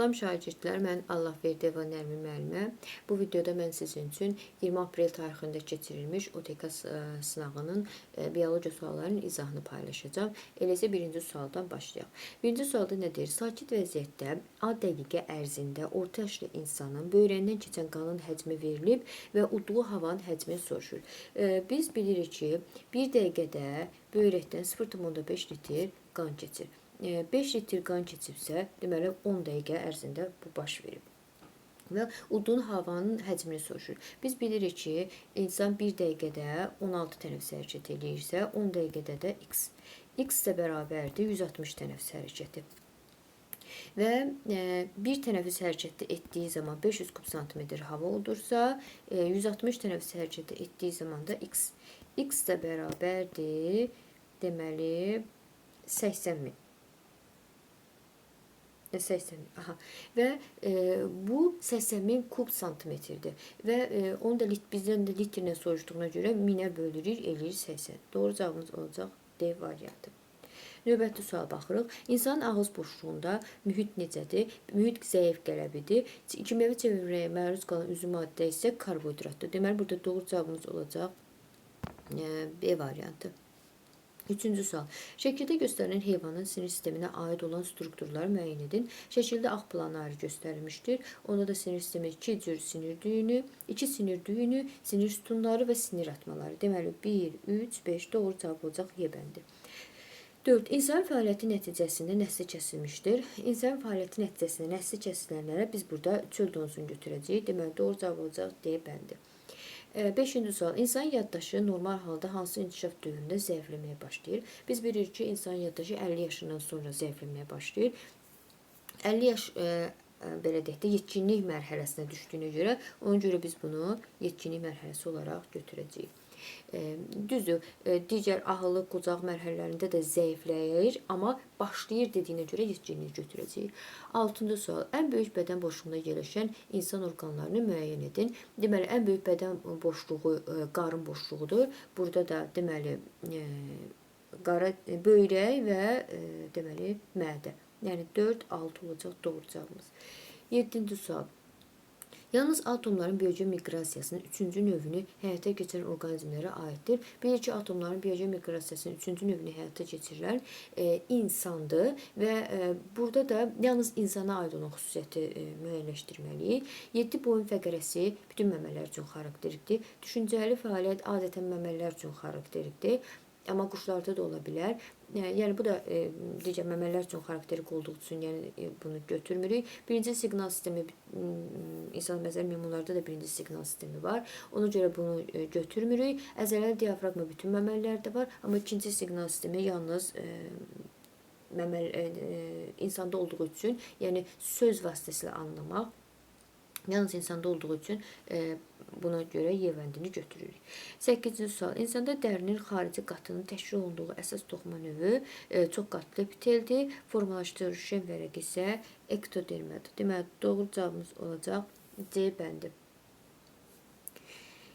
Salam şagirdlər, mən Allahverdiyeva Nərmin müəllimə. Bu videoda mən sizin üçün 20 aprel tarixində keçirilmiş OTK sınağının biologiya suallarının izahını paylaşacağam. Elə isə birinci sualdan başlayaq. Birinci sualda nə deyir? Sakit vəziyyətdə A dəqiqə ərzində orta yaşlı insanın böyrəyindən keçən qanın həcmi verilib və udduğu havanın həcmini soruşur. Biz bilirik ki, bir dəqiqədə böyrəkdən 0,5 litr qan keçir. 5 litr qan keçibsə, deməli 10 dəqiqə ərzində bu baş verib. Və udduğun havanın həcmini soruşur. Biz bilirik ki, insan bir dəqiqədə 16 tənəffüs hərəkət eləyirsə, 10 dəqiqədə də x. X də bərabərdir 160 tənəffüs hərəkəti. Və bir tənəffüs hərəkəti etdiyi zaman 500 kub santimetr hava udursa, 160 tənəffüs hərəkəti etdiyi zaman da x. X də bərabərdir, deməli 80 min. 80 min. Aha. Və bu 80 min kub santimetrdir. Və onu da bizdən də litrlə soruşduğuna görə minə bölürük, eləyir 80. Doğru cavabımız olacaq D variantı. Növbəti suala baxırıq. İnsanın ağız boşluğunda mühit necədir? Mühit zəif qələbidir. Kimyəvi çevirməyə məruz qalan üzvü maddə isə karbohidratdır. Deməli, burada doğru cavabımız olacaq B variantı. Üçüncü sual. Şəkildə göstərilən heyvanın sinir sisteminə aid olan strukturları müəyyən edin. Şəkildə ağ planarı göstərilmişdir. Onda da sinir sistemi iki cür sinir düyünü, iki sinir düyünü, sinir sütunları və sinir atmaları. Deməli, 1, 3, 5 doğru cavab olacaq Y bəndi. 4. İnsan fəaliyyəti nəticəsində nəsli kəsilmişdir. İnsan fəaliyyəti nəticəsində nəsli kəsilənlərə biz burada çöl donuzunu götürəcəyik. Deməli, doğru cavab olacaq D bəndi. Beşinci sual. İnsan yaddaşı normal halda hansı inkişaf dövründə zəifləməyə başlayır? Biz bilirik ki, insan yaddaşı 50 yaşından sonra zəifləməyə başlayır. 50 yaş, belə deyək də, yetkinlik mərhələsinə düşdüyünə görə, ona görə biz bunu yetkinlik mərhələsi olaraq götürəcəyik. Düzdür, digər ahıllıq, qocaq mərhələlərində də zəifləyir, amma başlayır dediyinə görə yetkinlik götürəcəyik. Altıncı sual. Ən böyük bədən boşluğunda yerləşən insan orqanlarını müəyyən edin. Deməli, ən böyük bədən boşluğu qarın boşluğudur. Burada da deməli, böyrək və deməli, mədə. Yəni, 4, 6 olacaq doğru cavabımız. Yeddinci sual. Yalnız atomların bioloji miqrasiyasının üçüncü növünü həyata keçirən orqanizmlərə aiddir. Bilir ki, atomların bioloji miqrasiyasının üçüncü növünü həyata keçirilən insandır və burada da yalnız insana aid olan xüsusiyyəti müəyyənləşdirməliyik. 7 boyun fəqərəsi bütün məmələr üçün xarakterikdir. Düşüncəli fəaliyyət adətən məmələr üçün xarakterikdir. Amma quşlarda da ola bilər. Yəni bu da digər məmələr üçün xarakterik olduğu üçün, yəni bunu götürmürük. Birinci siqnal sistemi insan bəzən meymunlarda da birinci siqnal sistemi var. Ona görə bunu götürmürük. Əzələli diafraqma bütün məməlilərdə var, amma ikinci siqnal sistemi yalnız insanda olduğu üçün, yəni söz vasitəsilə anlamaq yalnız insanda olduğu üçün buna görə Y bəndini götürürük. 8-ci sual. İnsanda dərinin xarici qatının təşkil olunduğu əsas toxuma növü çox qatlı epiteldir. Formalaşdırıcı şem vərəq isə ektodermadır. Deməli, doğru cavabımız olacaq C bəndi.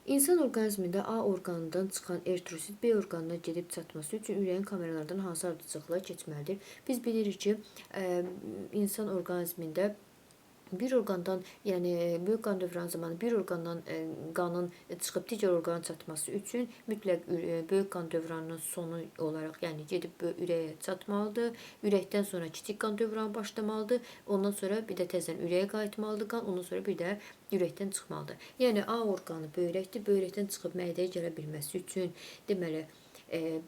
İnsan orqanizmində A orqanından çıxan eritrosit B orqanına gedib çatması üçün ürəyin kameralardan hansı ardıcıllıqla keçməlidir? Biz bilirik ki, insan orqanizmində bir orqandan, yəni böyük qan dövranı zamanı bir orqandan qanın çıxıb digər orqana çatması üçün mütləq böyük qan dövranının sonu olaraq, yəni gedib ürəyə çatmalıdır. Ürəkdən sonra kiçik qan dövranı başlamalıdır. Ondan sonra bir də təzədən ürəyə qayıtmalıdır qan, ondan sonra bir də ürəkdən çıxmalıdır. Yəni A orqanı böyrəkdir. Böyrəkdən çıxıb mədəyə gələ bilməsi üçün, deməli,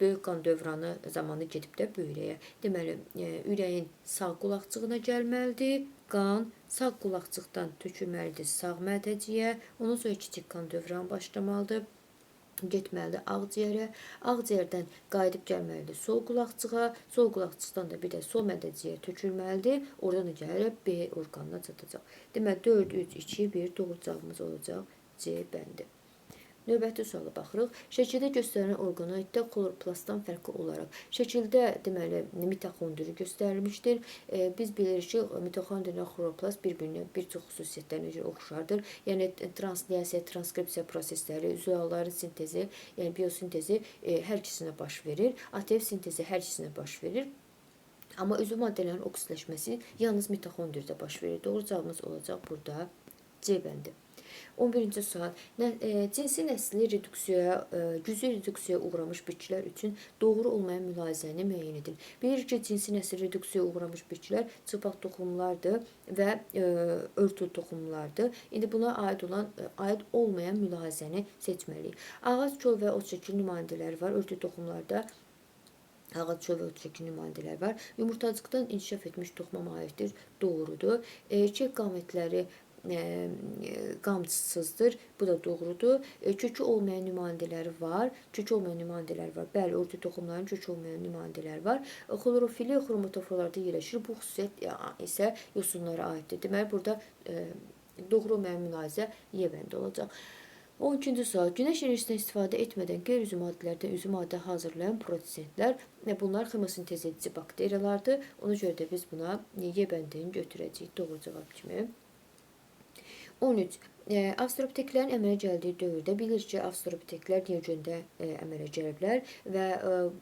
böyük qan dövranı zamanı gedib də böyrəyə. Deməli, ürəyin sağ qulaqcığına gəlməlidir. Qan sağ qulaqcıqdan tökülməlidir sağ mədəciyə. Ondan sonra kiçik qan dövranı başlamalıdır. Getməlidir ağciyərə. Ağciyərdən qayıdıb gəlməlidir sol qulaqcığa. Sol qulaqcıqdan da bir də sol mədəciyə tökülməlidir. Oradan da gəlib B orqanına çatacaq. Deməli, 4, 3, 2, 1 doğru cavabımız olacaq C bəndi. Növbəti suala baxırıq. Şəkildə göstərilən orqanoiddə kloroplastdan fərqli olaraq şəkildə deməli mitoxondri göstərilmişdir. Biz bilirik ki, mitoxondri ilə kloroplast bir-birinə bir çox xüsusiyyətlərinə görə oxşardır. Yəni translyasiya, transkripsiya prosesləri, zülalların sintezi, yəni biosintezi hər ikisinə baş verir. ATF sintezi hər ikisinə baş verir. Amma üzvü maddələrin oksidləşməsi yalnız mitoxondriyada baş verir. Doğru cavabımız olacaq burada C bəndi. 11-ci sual. Cinsi nəsli reduksiyaya, güclü reduksiyaya uğramış bitkilər üçün doğru olmayan mülahizəni müəyyən edin. Bilirik ki, cinsi nəsli reduksiyaya uğramış bitkilər çılpaq toxumlardır və örtülü toxumlardır. İndi buna aid olan, aid olmayan mülahizəni seçməliyik. Ağac, kol və ot şəkil nümayəndələri var. Örtülü toxumlarda ağac, çöl və ot şəkil nümayəndələri var. Yumurtacıqdan inkişaf etmiş toxuma malikdir. Doğrudur. Erkək qametləri qamçısızdır. Bu da doğrudur. Kökü olmayan nümayəndələri var. Kökü olmayan nümayəndələri var. Bəli, örtü toxumların kökü olmayan nümayəndələri var. Xlorofili xromatoforlarda yerləşir. Bu xüsusiyyət isə yosunlara aiddir. Deməli, burada doğru olmayan mülahizə Y bəndi olacaq. 12-ci sual. Günəş enerjisindən istifadə etmədən qeyri-üzvü maddələrdən üzvü maddə hazırlayan produsentlər, bunlar xemosintez edici bakteriyalardır. Ona görə də biz buna Y bəndini götürəcəyik doğru cavab kimi. 13. Avstralopiteklərin əmələ gəldiyi dövrdə bilirik ki, avstralopiteklər Neogendə əmələ gəliblər və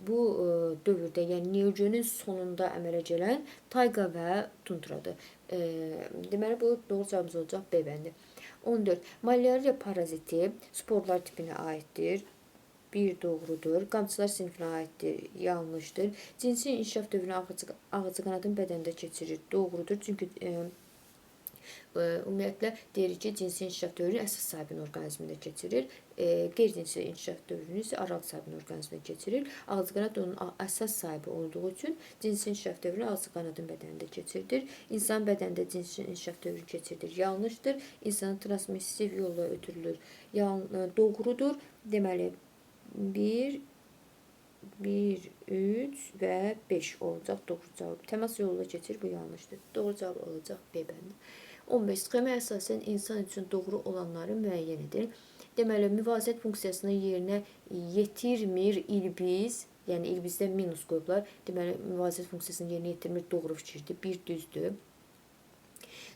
bu dövrdə, yəni Neogenin sonunda əmələ gələn tayqa və tundradır. Deməli, bu doğru cavabımız olacaq B bəndi. 14. Malaria paraziti sporlar tipinə aiddir. 1 doğrudur. Qamçılar sinfinə aiddir. Yanlışdır. Cinsi inkişaf dövrünü ağcaqanadın bədənində keçirir. Doğrudur. Çünki ümumiyyətlə deyirik ki, cinsi inkişaf dövrünü əsas sahibinin orqanizmində keçirir. Qeyri-cinsi inkişaf dövrünü isə aralıq sahibinin orqanizmində keçirir. Ağcaqanad onun əsas sahibi olduğu üçün cinsi inkişaf dövrünü ağcaqanadın bədənində keçirdir. İnsan bədənində cinsi inkişaf dövrünü keçirdir. Yanlışdır. İnsanın transmissiv yolla ötürülür. Doğrudur. Deməli, 1, 1, 3 və 5 olacaq doğru cavab. Təmas yolla keçir, bu yanlışdır. Doğru cavab olacaq B bəndi. 15. Sxemə əsasən insan üçün doğru olanları müəyyən edir. Deməli, müvazinət funksiyasını yerinə yetirmir ilbiz, yəni ilbizdə minus qoyublar. Deməli, müvazinət funksiyasını yerinə yetirmir doğru fikirdir, 1 düzdür.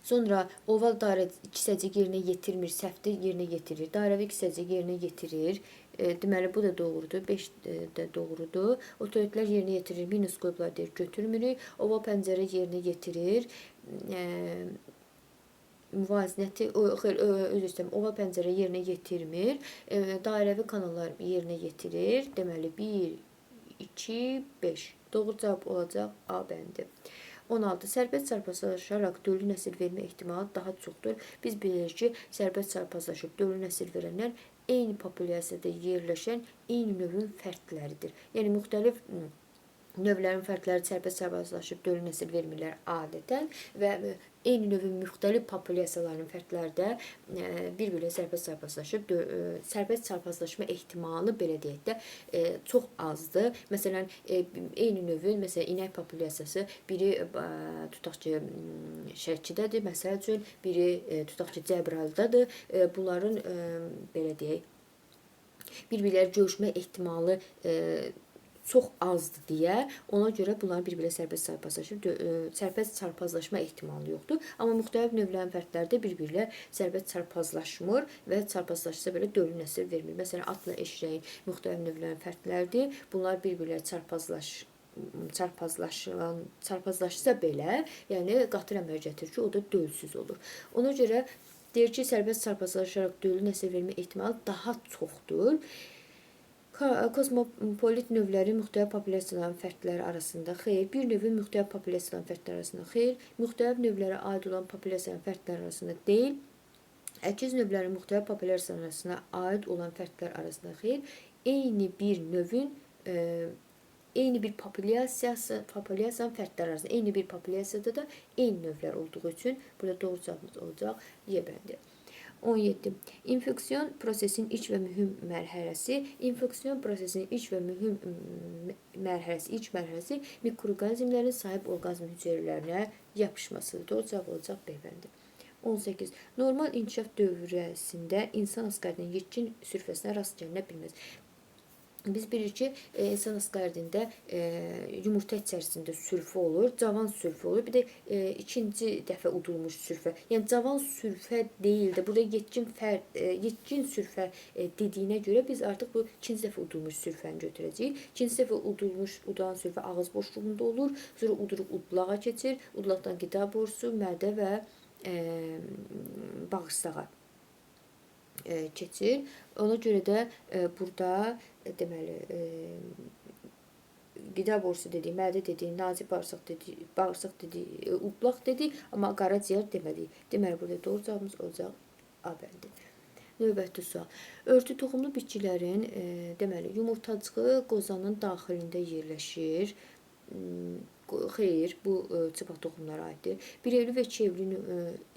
Sonra oval dairə kisəcik yerinə yetirmir, səhvdir, yerinə yetirir. Dairəvi kisəcik yerinə yetirir. Deməli, bu da doğrudur, 5 də doğrudur. Otoritlər yerinə yetirir, minus qoyublar deyir, götürmürük. Oval pəncərə yerinə yetirir. Müvazinəti, xeyr, üzr istəyirəm, oval pəncərə yerinə yetirmir. Dairəvi kanallar yerinə yetirir. Deməli, 1, 2, 5. Doğru cavab olacaq A bəndi. 16. Sərbəst çarpazlaşaraq döllü nəsil vermə ehtimalı daha çoxdur. Biz bilirik ki, sərbəst çarpazlaşıb döllü nəsil verənlər eyni populyasiyada yerləşən eyni növün fərdləridir. Yəni, müxtəlif növlərin fərdləri sərbəst çarpazlaşıb döllü nəsil vermirlər adətən və eyni növün müxtəlif populyasiyalarının fərdləri də bir-birlə sərbəst çarpazlaşıb, sərbəst çarpazlaşma ehtimalı belə deyək də çox azdır. Məsələn, eyni növün, məsələn, inək populyasiyası biri tutaq ki, Şəkidədir, məsəl üçün, biri tutaq ki, Cəbrayıldadır. Bunların belə deyək, bir-birləri görüşmə ehtimalı çox azdır deyə, ona görə bunların bir-birə sərbəst çarpazlaşıb, sərbəst çarpazlaşma ehtimalı yoxdur. Amma müxtəlif növlərin fərdləri də bir-birlə sərbəst çarpazlaşmır və çarpazlaşsa belə döllü nəsil vermir. Məsələn, atla eşrəyin müxtəlif növlərin fərdləridir. Bunlar bir-birlə çarpazlaşsa belə, yəni qatır əmələ gətirir ki, o da dölsüz olur. Ona görə deyir ki, sərbəst çarpazlaşaraq döllü nəsil vermə ehtimalı daha çoxdur. Kosmopolit növləri müxtəlif populyasiyaların fərdləri arasında xeyr, bir növün müxtəlif populyasiyaların fərdləri arasında xeyr, müxtəlif növlərə aid olan populyasiyaların fərdləri arasında deyil, əkiz növlərin müxtəlif populyasiyaların arasına aid olan fərdlər arasında xeyr, eyni bir növün, eyni bir populyasiyanın fərdləri arasında, eyni bir populyasiyada da eyni növlər olduğu üçün burada doğru cavabımız olacaq Y bəndi. 17. İnfeksion prosesin ilk və mühüm mərhələsi. İnfeksion prosesinin ilk və mühüm mərhələsi, ilk mərhələsi mikroorqanizmlərin sahib orqanizm hüceyrələrinə yapışmasıdır. Doğru cavab olacaq B bəndi. 18. Normal inkişaf dövrəsində insan askaridinin yetkin sürfəsinə rast gəlinə bilməz. Biz bilirik ki, insan askardində yumurta içərisində sürfə olur, cavan sürfə olur. Bir də ikinci dəfə udulmuş sürfə. Yəni cavan sürfə deyil də, burada yetkin sürfə dediyinə görə biz artıq bu ikinci dəfə udulmuş sürfəni götürəcəyik. İkinci dəfə udulan sürfə ağız boşluğunda olur. Sonra uduruq udlağa keçir. Udlaqdan qida borusu, mədə və bağırsağa keçir. Ona görə də burada deməli qida borusu dedik, mədə dedik, nazik bağırsaq dedik, bağırsaq dedik, udlaq dedik, amma qaraciyər demədik. Deməli burada doğru cavabımız olacaq A bəndi. Növbəti sual. Örtü toxumlu bitkilərin deməli yumurtacığı qozanın daxilində yerləşir. Xeyr, bu çıbaq toxumlara aiddir. Bir evli və iki evli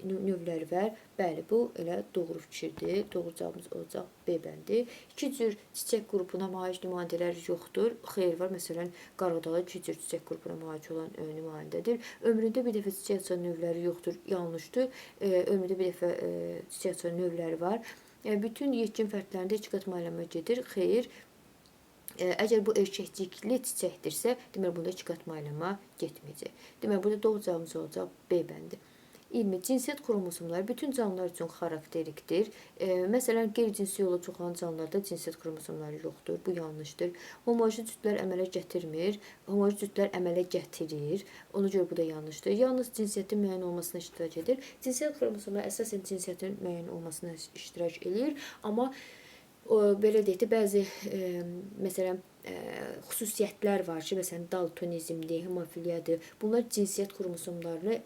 növləri var. Bəli, bu elə doğru fikirdir. Doğru cavabımız olacaq B bəndi. İki cür çiçək qrupuna malik nümayəndələr yoxdur. Xeyr var. Məsələn, qarğıdalı iki cür çiçək qrupuna malik olan nümayəndədir. Ömründə bir dəfə çiçək açan növləri yoxdur. Yanlışdır. Ömründə bir dəfə çiçək açan növləri var. Bütün yetkin fərdlərində iki qat maylama gedir. Xeyr. Əgər bu erkəkcikli çiçəkdirsə, deməli bunda iki qat maylama getməyəcək. Deməli burada doğru cavabımız olacaq B bəndi. 20. Cinsiyyət xromosomları bütün canlılar üçün xarakterikdir. Məsələn, qeyri-cinsi yolla çoxalan canlılarda cinsiyyət xromosomları yoxdur. Bu yanlışdır. Homoloji cütlər əmələ gətirmir. Homoloji cütlər əmələ gətirir. Ona görə bu da yanlışdır. Yalnız cinsiyyətin müəyyən olmasına iştirak edir. Cinsiyyət xromosomları əsasən cinsiyyətin müəyyən olmasına iştirak edir. Amma belə deyək də, bəzi məsələn xüsusiyyətlər var ki, məsələn daltonizmdir, hemofiliyadır. Bunlar cinsiyyət xromosomlarını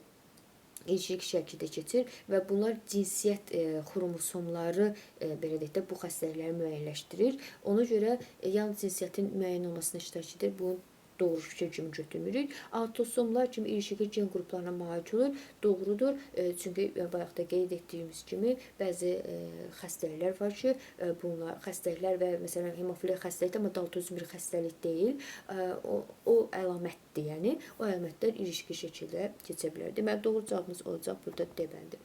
ilişik şəkildə keçir və bunlar cinsiyyət xromosomları belə deyək də bu xəstəlikləri müəyyənləşdirir. Ona görə yalnız cinsiyyətin müəyyən olmasına iştirak edir. Bunu doğru fikir kimi götürmürük. Autosomlar kimi ilişikli gen qruplarına malik olur. Doğrudur. Çünki bayaq da qeyd etdiyimiz kimi bəzi xəstəliklər var ki, bunlar xəstəliklər və məsələn hemofiliya xəstəlikdir, amma daltonizm bir xəstəlik deyil. O əlamətdir, yəni o əlamətlər ilişki şəkildə keçə bilər. Deməli doğru cavabımız olacaq burada D bəndi.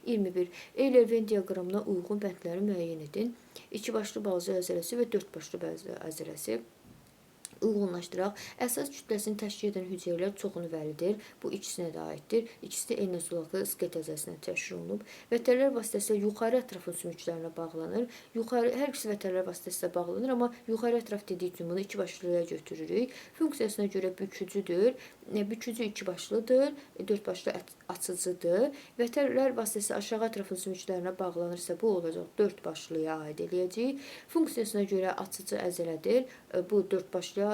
21. Euler-Venn diaqramına uyğun bəndləri müəyyən edin. İki başlı balaca əzələsi və dörd başlı balaca əzələsi. Uyğunlaşdıraq. Əsas kütləsini təşkil edən hüceyrələr çox nüvəlidir. Bu ikisinə də aiddir. İkisi də eyni zolaqlı skelet əzələsinə təşkil olunub. Vətərlər vasitəsilə yuxarı ətrafın sümüklərinə bağlanır. Yuxarı, hər ikisi vətərlər vasitəsilə bağlanır, amma yuxarı ətraf dediyi üçün bunu iki başlıya götürürük. Funksiyasına görə bükücüdür. Bükücü iki başlıdır, dörd başlı açıcıdır. Vətərlər vasitəsilə aşağı ətrafın sümüklərinə bağlanırsa bu olacaq dörd başlıya aid eləyəcəyik. Funksiyasına görə açıcı əzələdir. Bu dörd başlıya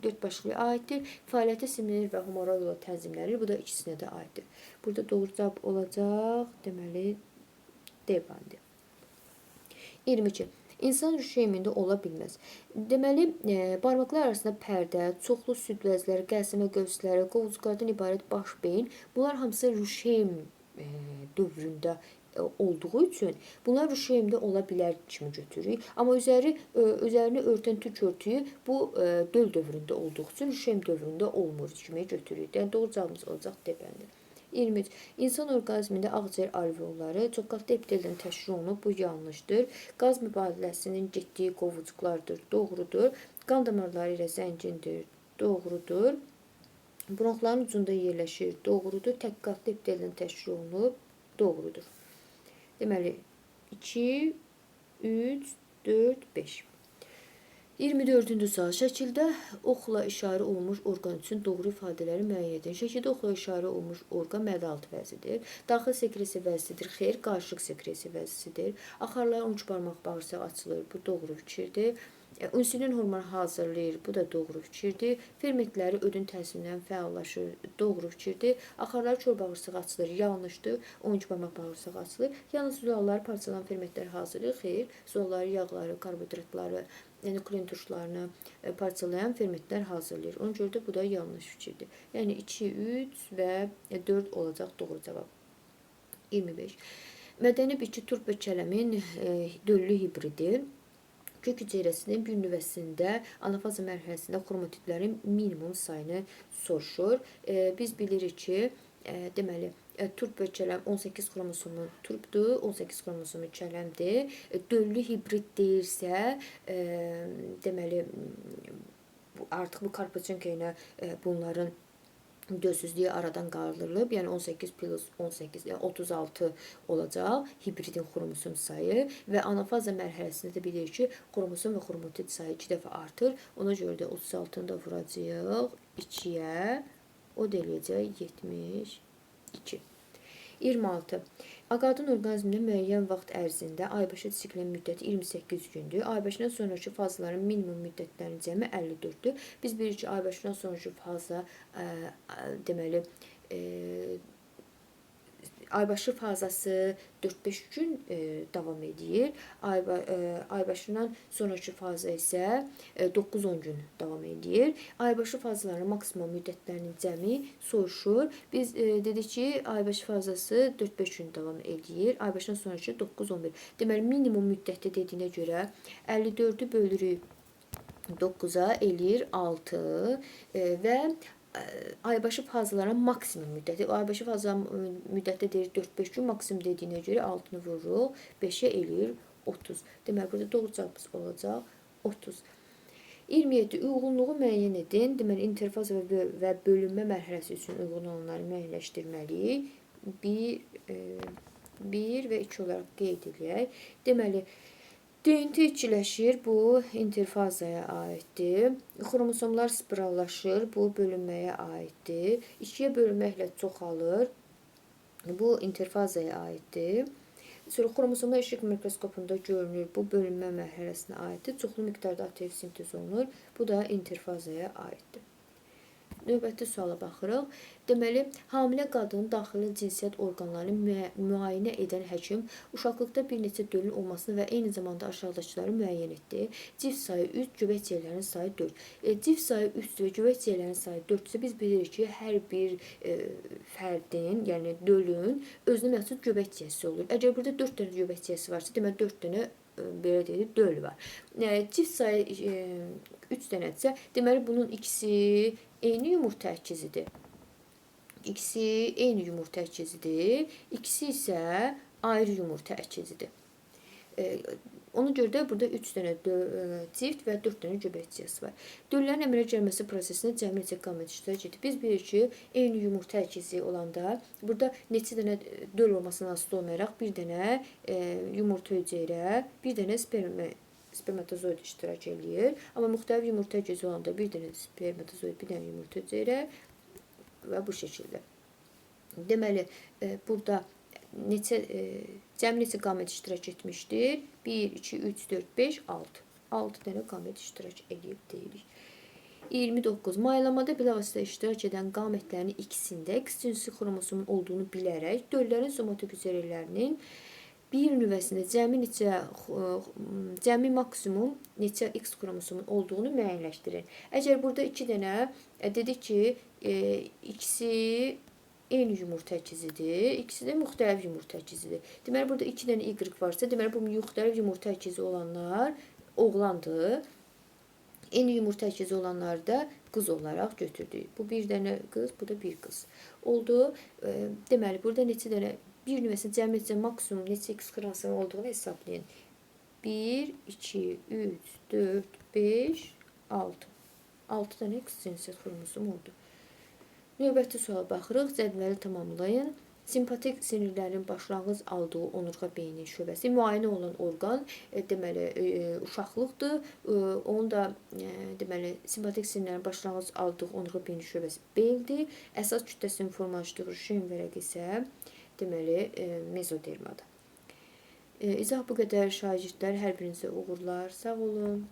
dörd başlıya aiddir. Fəaliyyəti simlir və humoral yolla tənzimlənir. Bu da ikisinə də aiddir. Burada doğru cavab olacaq. Deməli, D bəndi. 22. İnsan rüşeymində ola bilməz. Deməli, barmaqlar arasında pərdə, çoxlu süd vəzləri, qəlsəmə qövsləri, qovucuqlardan ibarət baş beyin, bunlar hamısı rüşeym dövründə olduğu üçün bunlar rüşeymdə ola bilər kimi götürürük. Amma üzərini örtən tük örtüyü bu döl dövründə olduğu üçün rüşeym dövründə olmur kimi götürürük. Yəni doğru cavabımız olacaq D bəndi. 23. İnsan orqanizmində ağciyər alveolları çoxqatlı epiteldən təşkil olunub. Bu yanlışdır. Qaz mübadiləsinin getdiyi qovucuqlardır. Doğrudur. Qan damarları ilə zəngindir. Doğrudur. Bronxların ucunda yerləşir. Doğrudur. Tək qatlı epiteldən təşkil olunub. Doğrudur. Deməli, 2, 3, 4, 5. 24-cü sual. Şəkildə oxla işarə olunmuş orqan üçün doğru ifadələri müəyyən edin. Şəkildə oxla işarə olunmuş orqan mədə-altı vəzidir. Daxil sekresiya vəzisidir. Xeyr, qarışıq sekresiya vəzisidir. Axarların 13 barmaq bağırsaq açılır. Bu doğru fikirdir. İnsulin hormonu hazırlayır. Bu da doğru fikirdir. Fermentləri ödün təsirindən fəallaşır. Doğru fikirdir. Axarları kör bağırsağı açılır. Yanlışdır. 13 barmaq bağırsağı açılır. Yalnız zülalları parçalanan fermentlər hazırlayır. Xeyr, zülalları, yağları, karbohidratları, nuklein turşularını parçalayan fermentlər hazırlayır. Ona görə də bu da yanlış fikirdir. Yəni 2, 3 və 4 olacaq doğru cavab. 25. Mədəni bitki turp və kələmin döllü hibridi. Kök hüceyrəsinin bir nüvəsində anafaza mərhələsində xromatidlərin minimum sayını soruşur. Biz bilirik ki, deməli, Turp və kələm 18 xromosomu turpdur, 18 xromosomu kələmdir. Döllü hibrid deyirsə, deməli artıq bu Karpochenko ilə bunların dölsüzlüyü aradan qaldırılıb. Yəni 18 plus 18, yəni 36 olacaq hibridin xromosom sayı və anafaza mərhələsində də bilirik ki, xromosom və xromatid sayı 2 dəfə artır. Ona görə də 36-nı da vuracağıq 2-yə, o da eləyəcək 72. 26. Qadın orqanizmində müəyyən vaxt ərzində aybaşı siklin müddəti 28 gündür. Aybaşından sonraki fazaların minimum müddətlərinin cəmi 54-dür. Biz bilirik ki, aybaşından sonraki faza, deməli, aybaşı fazası 4-5 gün davam edir. Aybaşından sonraki faza isə 9-10 gün davam edir. Aybaşı fazalarının maksimum müddətlərinin cəmi soruşur. Biz dedik ki, aybaşı fazası 4-5 gün davam edir. Aybaşından sonraki 9-11. Deməli, minimum müddəti dediyinə görə 54-ü bölürük 9-a eləyir 6 və aybaşı fazaların maksimum müddəti. Aybaşı fazaların müddəti deyir 4-5 gün, maksimum dediyinə görə 6-nı vururuq, 5-ə eləyir 30. Deməli, burada doğru cavabımız olacaq 30. 27. Uyğunluğu müəyyən edin. Deməli, interfaza və bölünmə mərhələsi üçün uyğun olanları müəyyənləşdirməliyik. 1 və 2 olaraq qeyd edək. Deməli, DNT içiləşir, bu interfazaya aiddir. Xromosomlar spirallaşır, bu bölünməyə aiddir. 2-yə bölünməklə çoxalır, bu interfazaya aiddir. Sonra xromosomlar işıq mikroskopunda görünür, bu bölünmə mərhələsinə aiddir. Çoxlu miqdarda ATF sintez olunur, bu da interfazaya aiddir. Növbəti suala baxırıq. Deməli, hamilə qadının daxili cinsiyyət orqanlarını müayinə edən həkim uşaqlıqda bir neçə dölün olmasını və eyni zamanda aşağıdakıları müəyyən etdi. Cift sayı 3, göbək ciyərlərinin sayı 4. Cift sayı 3 və göbək ciyərlərinin sayı 4 isə biz bilirik ki, hər bir fərdin, yəni dölün özünə məxsus göbək ciyəsi olur. Əgər burada 4 dənə göbək ciyəsi varsa, deməli 4 dənə belə deyək, döl var. Cift sayı 3 dənədirsə, deməli bunun ikisi eyni yumurta əkizidir. İkisi eyni yumurta əkizidir. İkisi isə ayrı yumurta əkizidir. Ona görə də burada 3 dənə cift və 4 dənə göbək ciyəsi var. Döllərin əmələ gəlməsi prosesində cəmi neçə qamet iştirak edir. Biz bilirik ki, eyni yumurta əkizi olanda burada neçə dənə döl olmasından asılı olmayaraq bir dənə yumurta hüceyrə, bir dənə spermatozoid iştirak eləyir. Amma müxtəlif yumurta əkizi olanda bir dənə spermatozoid, bir dənə yumurta hüceyrə və bu şəkildə. Deməli, burada cəmi neçə qamet iştirak etmişdir? 1, 2, 3, 4, 5, 6. 6 dənə qamet iştirak edib deyirik. 29. Maylamada bilavasitə iştirak edən qametlərin ikisində X cinsi xromosomun olduğunu bilərək döllərin somatik hüceyrələrinin bir nüvəsində cəmi maksimum neçə X xromosomun olduğunu müəyyənləşdirin. Əgər burada 2 dənə dedik ki, ikisi eyni yumurta əkizidir, ikisi də müxtəlif yumurta əkizidir. Deməli, burada 2 dənə Y varsa, deməli, bu müxtəlif yumurta əkizi olanlar oğlandır. Eyni yumurta əkizi olanları da qız olaraq götürdük. Bu bir dənə qız, bu da bir qız. Oldu. Deməli, burada neçə dənə bir nüvəsində cəmi neçə maksimum neçə X xromosomu olduğunu hesablayın. 1, 2, 3, 4, 5, 6. 6 dənə X cinsiyyət xromosomu oldu. Növbəti suala baxırıq. Cədvəli tamamlayın. Simpatik sinirlərin başlanğıc aldığı onurğa beyni şöbəsi müayinə olunan orqan, deməli, uşaqlıqdır. Onun da deməli, simpatik sinirlərin başlanğıc aldığı onurğa beyni şöbəsi beldir. Əsas kütləsinin formalaşdığı şen vərəq isə deməli, mezodermadır. İzah bu qədər şagirdlər. Hər birinizə uğurlar. Sağ olun.